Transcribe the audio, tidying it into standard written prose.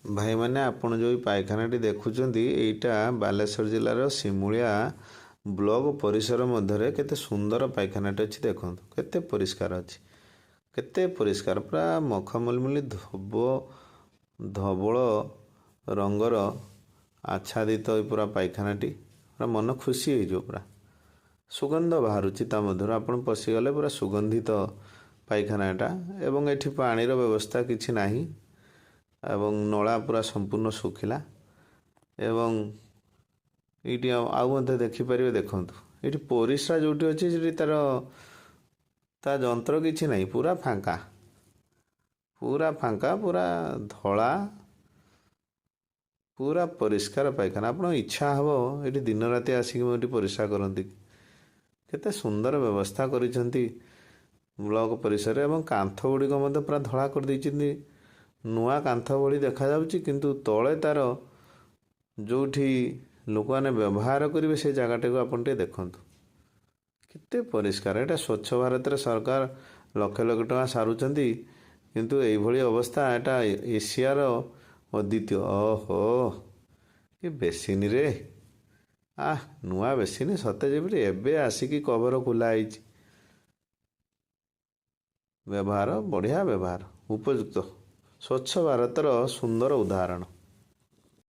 ଭାଇମାନେ, ଆପଣ ଯେଉଁ ପାଇଖାନାଟି ଦେଖୁଛନ୍ତି, ଏଇଟା ବାଲେଶ୍ୱର ଜିଲ୍ଲାର ସିମୁଳିଆ ବ୍ଲକ ପରିସର ମଧ୍ୟରେ। କେତେ ସୁନ୍ଦର ପାଇଖାନାଟି ଅଛି ଦେଖନ୍ତୁ, କେତେ ପରିଷ୍କାର ଅଛି, କେତେ ପରିଷ୍କାର, ପୁରା ମଖମଲି ଧୋବ ଧବଳ ରଙ୍ଗର ଆଚ୍ଛାଦିତ ଏ ପୁରା ପାଇଖାନାଟି। ପୁରା ମନ ଖୁସି ହେଇଯିବ, ପୁରା ସୁଗନ୍ଧ ବାହାରୁଛି ତା ମଧ୍ୟରୁ। ଆପଣ ପଶିଗଲେ ପୁରା ସୁଗନ୍ଧିତ ପାଇଖାନା ଏଟା। ଏବଂ ଏଠି ପାଣିର ବ୍ୟବସ୍ଥା କିଛି ନାହିଁ ଏବଂ ନଳା ପୁରା ସମ୍ପୂର୍ଣ୍ଣ ଶୁଖିଲା। ଏବଂ ଏଇଠି ଆଉ ମଧ୍ୟ ଦେଖିପାରିବେ, ଦେଖନ୍ତୁ, ଏଇଠି ପରିସ୍ରା ଯେଉଁଠି ଅଛି ସେଠି ତାର ତା ଯନ୍ତ୍ର କିଛି ନାହିଁ, ପୁରା ଫାଙ୍କା, ପୁରା ଫାଙ୍କା, ପୁରା ଧଳା, ପୁରା ପରିଷ୍କାର ପାଇଖାନା। ଆପଣ ଇଚ୍ଛା ହେବ ଏଠି ଦିନ ରାତି ଆସିକି ମୁଁ ଏଠି ପରିସ୍ରା କରନ୍ତି। କେତେ ସୁନ୍ଦର ବ୍ୟବସ୍ଥା କରିଛନ୍ତି ବ୍ଲକ ପରିସରରେ। ଏବଂ କାନ୍ଥ ଗୁଡ଼ିକ ମଧ୍ୟ ପୁରା ଧଳା କରିଦେଇଛନ୍ତି, ନୂଆ କାନ୍ଥ ଭଳି ଦେଖାଯାଉଛି। କିନ୍ତୁ ତଳେ ତାର ଯେଉଁଠି ଲୋକମାନେ ବ୍ୟବହାର କରିବେ ସେ ଜାଗାଟାକୁ ଆପଣ ଟିକେ ଦେଖନ୍ତୁ, କେତେ ପରିଷ୍କାର। ଏଇଟା ସ୍ୱଚ୍ଛ ଭାରତରେ ସରକାର ଲକ୍ଷ ଲକ୍ଷ ଟଙ୍କା ସାରୁଛନ୍ତି, କିନ୍ତୁ ଏଇଭଳି ଅବସ୍ଥା, ଏଇଟା ଏସିଆର ଅଦ୍ୱିତୀୟ। ଓହୋ, କି ବେସିନରେ! ଆহ, ନୂଆ ବେସିନ ସତେ ଯେପରି ଏବେ ଆସିକି କଭର ଖୋଲା ହେଇଛି। ବ୍ୟବହାର ବଢ଼ିଆ ବ୍ୟବହାର, ଉପଯୁକ୍ତ, ସ୍ୱଚ୍ଛ ଭାରତର ସୁନ୍ଦର ଉଦାହରଣ।